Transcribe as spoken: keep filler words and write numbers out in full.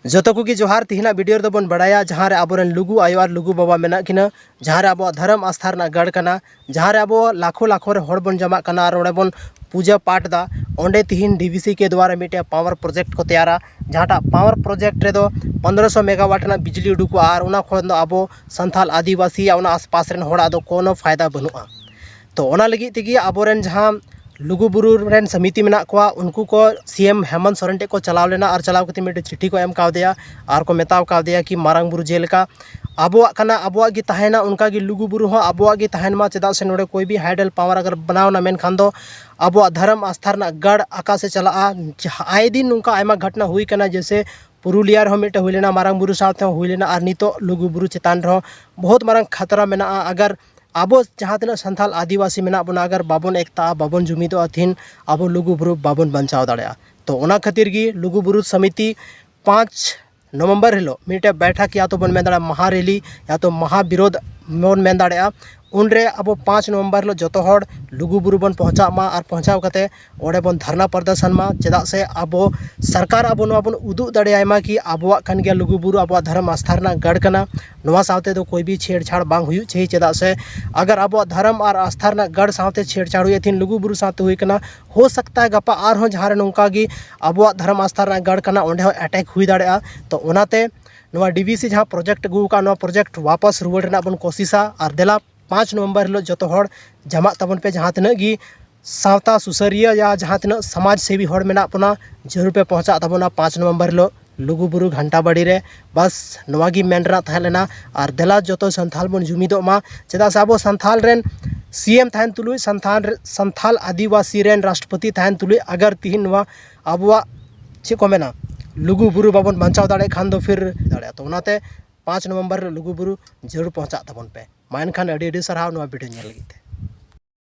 ᱡᱚᱛᱚ ᱠᱚᱜᱮ ᱡᱚᱦᱟᱨ᱾ ᱛᱤᱦᱤᱧᱟᱜ ᱵᱷᱤᱰᱤᱭᱳ ᱨᱮᱫᱚ ᱵᱚᱱ ᱵᱟᱲᱟᱭᱟ ᱡᱟᱦᱟᱸ ᱨᱮ ᱟᱵᱚᱨᱮᱱ ᱞᱩᱜᱩ ᱟᱭᱳ ᱟᱨ ᱞᱩᱜᱩ ᱵᱟᱵᱟ ᱢᱮᱱᱟᱜ ᱠᱤᱱᱟ, ᱡᱟᱦᱟᱸ ᱨᱮ ᱟᱵᱚᱣᱟᱜ ᱫᱷᱚᱨᱚᱢ ᱟᱥᱛᱷᱟ ᱨᱮᱱᱟᱜ ᱜᱟᱲ ᱠᱟᱱᱟ, ᱡᱟᱦᱟᱸ ᱨᱮ ᱟᱵᱚ ᱞᱟᱠᱷᱚ ᱞᱟᱠᱷᱚ ᱨᱮ ᱦᱚᱲ ᱵᱚᱱ ᱡᱟᱢᱟᱜ ᱠᱟᱱᱟ ᱟᱨ ᱚᱸᱰᱮ ᱵᱚᱱ ᱯᱩᱡᱟᱹ ᱯᱟᱴ ᱮᱫᱟ᱾ ᱚᱸᱰᱮ ᱛᱤᱦᱤᱧ ᱰᱤ ᱵᱷᱤ ᱥᱤ ᱠᱮ ᱫᱣᱟᱨᱟ ᱢᱤᱫᱴᱮᱡ ᱯᱟᱣᱟᱨ ᱯᱨᱚᱡᱮᱠᱴ ᱠᱚ ᱛᱮᱭᱟᱨᱟ, ᱡᱟᱦᱟᱸᱴᱟᱜ ᱯᱟᱣᱟᱨ ᱯᱨᱚᱡᱮᱠᱴ ᱨᱮᱫᱚ ᱯᱚᱱᱫᱽᱨᱚᱥᱚ ᱢᱮᱜᱟᱣᱟᱴ ᱨᱮᱱᱟᱜ ᱵᱤᱡᱽᱞᱤ ᱩᱰᱩᱠᱚᱜᱼᱟ ᱟᱨ ᱚᱱᱟ ᱠᱷᱚᱱ ᱫᱚ ᱟᱵᱚ ᱥᱟᱱᱛᱟᱞ ᱟᱹᱫᱤᱵᱟᱹᱥᱤ ᱭᱟ ᱚᱱᱟ ᱟᱥᱯᱟᱥ ᱨᱮᱱ ᱦᱚᱲᱟᱜ ᱫᱚ ᱠᱳᱱᱳ ᱯᱷᱟᱭᱫᱟ ᱵᱟᱹᱱᱩᱜᱼᱟ᱾ ᱛᱚ ᱚᱱᱟ ᱞᱟᱹᱜᱤᱫ ᱛᱮᱜᱮ ᱟᱵᱚᱨᱮᱱ ᱡᱟᱦᱟᱸ ᱞᱩᱜᱩ ᱵᱩᱨᱩ ᱨᱮᱱ ᱥᱚᱢᱤᱛᱤ ᱢᱮᱱᱟᱜ ᱠᱚᱣᱟ, ᱩᱱᱠᱩ ᱠᱚ ᱥᱤ ᱮᱢ ᱦᱮᱢᱚᱱᱛ ᱥᱚᱨᱮᱱ ᱴᱷᱮᱱ ᱠᱚ ᱪᱟᱞᱟᱣ ᱞᱮᱱᱟ ᱟᱨ ᱪᱟᱞᱟᱣ ᱠᱟᱛᱮ ᱢᱤᱫᱴᱮᱱ ᱪᱤᱴᱷᱤ ᱠᱚ ᱮᱢ ᱠᱟᱣᱫᱮᱭᱟ ᱟᱨ ᱠᱚ ᱢᱮᱛᱟᱣ ᱠᱟᱣᱫᱮᱭᱟ ᱠᱤ ᱢᱟᱨᱟᱝ ᱵᱩᱨᱩ ᱡᱮᱞᱮᱠᱟ ᱟᱵᱚᱣᱟᱜ ᱠᱟᱱᱟ, ᱟᱵᱚᱣᱟᱜ ᱜᱮ ᱛᱟᱦᱮᱱᱟ, ᱚᱱᱠᱟ ᱜᱮ ᱞᱩᱜᱩ ᱵᱩᱨᱩ ᱦᱚᱸ ᱟᱵᱚᱣᱟᱜ ᱜᱮ ᱛᱟᱦᱮᱱ ᱢᱟ᱾ ᱪᱮᱫᱟᱜ ᱥᱮ ᱱᱚᱰᱮ ᱠᱳᱭ ᱵᱷᱤ ᱦᱟᱭᱰᱮᱞ ᱯᱟᱣᱟᱨ ᱟᱜᱟᱨ ᱵᱮᱱᱟᱣ ᱮᱱᱟ ᱢᱮᱱᱠᱷᱟᱱ ᱫᱚ ᱟᱵᱚᱣᱟᱜ ᱫᱷᱚᱨᱚᱢ ᱟᱥᱛᱷᱟ ᱨᱮᱱᱟᱜ ᱜᱟᱲ ᱟᱠᱟᱥᱮ ᱪᱟᱞᱟᱜᱼᱟ᱾ ᱡᱟᱦᱟᱸ ᱟᱭ ᱫᱤᱱ ᱱᱚᱝᱠᱟ ᱟᱭᱢᱟ ᱜᱷᱚᱴᱚᱱᱟ ᱦᱩᱭ ᱠᱟᱱᱟ, ᱡᱮᱭᱥᱮ ᱯᱩᱨᱩᱞᱤᱭᱟ ᱨᱮᱦᱚᱸ ᱢᱤᱫᱴᱮᱱ ᱦᱩᱭ ᱞᱮᱱᱟ, ᱢᱟᱨᱟᱝ ᱵᱩᱨᱩ ᱥᱟᱶᱛᱮ ᱦᱚᱸ ᱦᱩᱭ ᱞᱮᱱᱟ, ᱟᱨ ᱱᱤᱛᱚᱜ ᱞᱩᱜᱩ ᱵᱩᱨᱩ ᱪᱮᱛᱟᱱ ᱨᱮᱦᱚᱸ ᱵᱚᱦᱩᱛ ᱢᱟᱨᱟᱝ ᱠᱷᱟᱛᱨᱟ ᱢᱮᱱᱟᱜᱼᱟ᱾ ᱟᱜᱟᱨ ᱟᱵᱚ ᱡᱟᱦᱟᱸ ᱛᱤᱱᱟᱹᱜ ᱥᱟᱱᱛᱟᱞ ᱟᱹᱫᱤᱵᱟᱹᱥᱤ ᱢᱮᱱᱟᱜ ᱵᱚᱱᱟ, ᱟᱜᱟᱨ ᱵᱟᱵᱚᱱ ᱮᱠᱛᱟᱜᱼᱟ, ᱵᱟᱵᱚᱱ ᱡᱩᱢᱤᱫᱚᱜᱼᱟ, ᱛᱤᱦᱤᱧ ᱟᱵᱚ ᱞᱩᱜᱩ ᱵᱩᱨᱩ ᱵᱟᱵᱚᱱ ᱵᱟᱧᱪᱟᱣ ᱫᱟᱲᱮᱭᱟᱜᱼᱟ᱾ ᱛᱚ ᱚᱱᱟ ᱠᱷᱟᱹᱛᱤᱨ ᱜᱮ ᱞᱩᱜᱩ ᱵᱩᱨᱩ ᱥᱚᱢᱤᱛᱤ ᱯᱟᱸᱪ ᱱᱚᱵᱷᱮᱢᱵᱚᱨ ᱦᱤᱞᱳᱜ ᱢᱤᱫᱴᱮᱡ ᱵᱮᱴᱷᱟᱠ ᱭᱟ ᱛᱚ ᱵᱚᱱ ᱢᱮᱱ ᱫᱟᱲᱮᱭᱟᱜᱼᱟ, ᱢᱟᱦᱟ ᱨᱮᱞᱤ ᱭᱟ ᱛᱚ ᱢᱟᱦᱟ ᱵᱤᱨᱳᱫᱷ ᱵᱚᱱ ᱢᱮᱱ ᱫᱟᱲᱮᱭᱟᱜᱼᱟ᱾ ᱩᱱᱨᱮ ᱟᱵᱚ ᱯᱟᱸᱪ ᱱᱚᱵᱷᱮᱢᱵᱚᱨ ᱦᱤᱞᱳᱜ ᱡᱚᱛᱚ ᱦᱚᱲ ᱞᱩᱜᱩ ᱵᱩᱨᱩ ᱵᱚᱱ ᱯᱚᱦᱪᱟᱜ ᱢᱟ ᱟᱨ ᱯᱚᱦᱪᱟᱣ ᱠᱟᱛᱮ ᱚᱸᱰᱮ ᱵᱚᱱ ᱫᱷᱟᱨᱱᱟ ᱯᱨᱚᱫᱚᱨᱥᱚᱱ ᱢᱟ᱾ ᱪᱮᱫᱟᱜ ᱥᱮ ᱟᱵᱚ ᱥᱚᱨᱠᱟᱨ ᱟᱵᱚ ᱱᱚᱣᱟ ᱵᱚᱱ ᱩᱫᱩᱜ ᱫᱟᱲᱮᱭᱟᱭ ᱢᱟ ᱠᱤ ᱟᱵᱚᱣᱟᱜ ᱠᱟᱱ ᱜᱮᱭᱟ ᱞᱩᱜᱩ ᱵᱩᱨᱩ, ᱟᱵᱚᱣᱟᱜ ᱫᱷᱚᱨᱚᱢ ᱟᱥᱛᱷᱟ ᱨᱮᱱᱟᱜ ᱜᱟᱲ ᱠᱟᱱᱟ, ᱱᱚᱣᱟ ᱥᱟᱶᱛᱮ ᱫᱚ ᱠᱳᱭ ᱵᱷᱤ ᱪᱷᱮᱲᱪᱷᱟᱲ ᱵᱟᱝ ᱦᱩᱭᱩᱜ ᱪᱟᱹᱦᱤ᱾ ᱪᱮᱫᱟᱜ ᱥᱮ ᱟᱜᱟᱨ ᱟᱵᱚᱣᱟᱜ ᱫᱷᱚᱨᱚᱢ ᱟᱨ ᱟᱥᱛᱷᱟ ᱨᱮᱱᱟᱜ ᱜᱟᱲ ᱥᱟᱶᱛᱮ ᱪᱷᱮᱲᱪᱷᱟᱲ ᱦᱩᱭᱩᱜᱼᱟ, ᱛᱤᱦᱤᱧ ᱞᱩᱜᱩ ᱵᱩᱨᱩ ᱥᱟᱶᱛᱮ ᱦᱩᱭ ᱠᱟᱱᱟ, ᱦᱳ ᱥᱟᱠᱛᱟ ᱦᱮ ᱜᱟᱯᱟ ᱟᱨᱦᱚᱸ ᱡᱟᱦᱟᱸ ᱨᱮ ᱱᱚᱝᱠᱟ ᱜᱮ ᱟᱵᱚᱣᱟᱜ ᱫᱷᱚᱨᱚᱢ ᱟᱥᱛᱷᱟ ᱨᱮᱱᱟᱜ ᱜᱟᱲ ᱠᱟᱱᱟ ᱚᱸᱰᱮ ᱦᱚᱸ ᱮᱴᱮᱠ ᱦᱩᱭ ᱫᱟᱲᱮᱭᱟᱜᱼᱟ᱾ ᱛᱚ ᱚᱱᱟᱛᱮ ᱱᱚᱣᱟ ᱰᱤ ᱵᱷᱤ ᱥᱤ ᱡᱟᱦᱟᱸ ᱯᱨᱚᱡᱮᱠᱴ ᱟᱹᱜᱩ ᱟᱠᱟᱫ, ᱱᱚᱣᱟ ᱯᱨᱚᱡᱮᱠᱴ ᱣᱟᱯᱟᱥ ᱨᱩᱣᱟᱹᱲ ᱨᱮᱱᱟᱜ ᱵᱚᱱ ᱠᱳᱥᱤᱥᱟ᱾ ᱟᱨ ᱫᱮᱞᱟ ᱯᱟᱸᱪ ᱱᱚᱵᱷᱮᱢᱵᱚᱨ ᱦᱤᱞᱳᱜ ᱡᱚᱛᱚ ᱦᱚᱲ ᱡᱟᱢᱟᱜ ᱛᱟᱵᱚᱱ ᱯᱮ, ᱡᱟᱦᱟᱸ ᱛᱤᱱᱟᱹᱜ ᱜᱮ ᱥᱟᱶᱛᱟ ᱥᱩᱥᱟᱹᱨᱤᱭᱟᱹ ᱭᱟ ᱡᱟᱦᱟᱸ ᱛᱤᱱᱟᱹᱜ ᱥᱚᱢᱟᱡᱽ ᱥᱮᱵᱤ ᱦᱚᱲ ᱢᱮᱱᱟᱜ ᱵᱚᱱᱟ, ᱡᱟᱹᱨᱩᱲ ᱯᱮ ᱯᱚᱦᱪᱟᱜ ᱛᱟᱵᱚᱱᱟ ᱯᱟᱸᱪ ᱱᱚᱵᱷᱮᱢᱵᱚᱨ ᱦᱤᱞᱳᱜ ᱞᱩᱜᱩ ᱵᱩᱨᱩ ᱜᱷᱟᱱᱴᱟ ᱵᱟᱲᱤ ᱨᱮ᱾ ᱵᱟᱥ ᱱᱚᱣᱟ ᱜᱮ ᱢᱮᱱ ᱨᱮᱱᱟᱜ ᱛᱟᱦᱮᱸ ᱞᱮᱱᱟ᱾ ᱟᱨ ᱫᱮᱞᱟ ᱡᱚᱛᱚ ᱥᱟᱱᱛᱷᱟᱞ ᱵᱚᱱ ᱡᱩᱢᱤᱫᱚᱜ ᱢᱟ, ᱪᱮᱫᱟᱜ ᱥᱮ ᱟᱵᱚ ᱥᱟᱱᱛᱷᱟᱞ ᱨᱮᱱ ᱥᱤ ᱮᱢ ᱛᱟᱦᱮᱱ ᱛᱩᱞᱩᱡ, ᱥᱟᱱᱛᱷᱟᱞ ᱨᱮ-, ᱥᱟᱱᱛᱷᱟᱞ ᱟᱹᱫᱤᱵᱟᱹᱥᱤ ᱨᱮᱱ ᱨᱟᱥᱴᱨᱚᱯᱚᱛᱤ ᱛᱟᱦᱮᱱ ᱛᱩᱞᱩᱡ ᱟᱜᱟᱨ ᱛᱤᱦᱤᱧ ᱱᱚᱣᱟ ᱟᱵᱚᱣᱟᱜ ᱪᱮᱫ ᱠᱚ ᱢᱮᱱᱟ ᱞᱩᱜᱩ ᱵᱩᱨᱩ ᱵᱟᱵᱚᱱ ᱵᱟᱧᱪᱟᱣ ᱫᱟᱲᱮᱭᱟᱜ ᱠᱷᱟᱱ ᱫᱚ ᱯᱷᱤᱨ ᱫᱟᱲᱮᱭᱟᱜᱼᱟ᱾ ᱛᱚ ᱚᱱᱟᱛᱮ ᱯᱟᱸᱪ ᱱᱚᱵᱷᱮᱢᱵᱚᱨ ᱨᱮ ᱞᱩᱜᱩ ᱵᱩᱨᱩ ᱡᱟᱹᱨᱩᱲ ᱯᱚᱦᱪᱟᱜ ᱛᱟᱵᱚᱱ ᱯᱮ᱾ ᱢᱟ ᱮᱱᱠᱷᱟᱱ ᱟᱹᱰᱤ ᱟᱹᱰᱤ ᱥᱟᱨᱦᱟᱣ ᱱᱚᱣᱟ ᱵᱷᱤᱰᱤᱭᱳ ᱧᱮᱞ ᱞᱟᱹᱜᱤᱫ ᱛᱮ᱾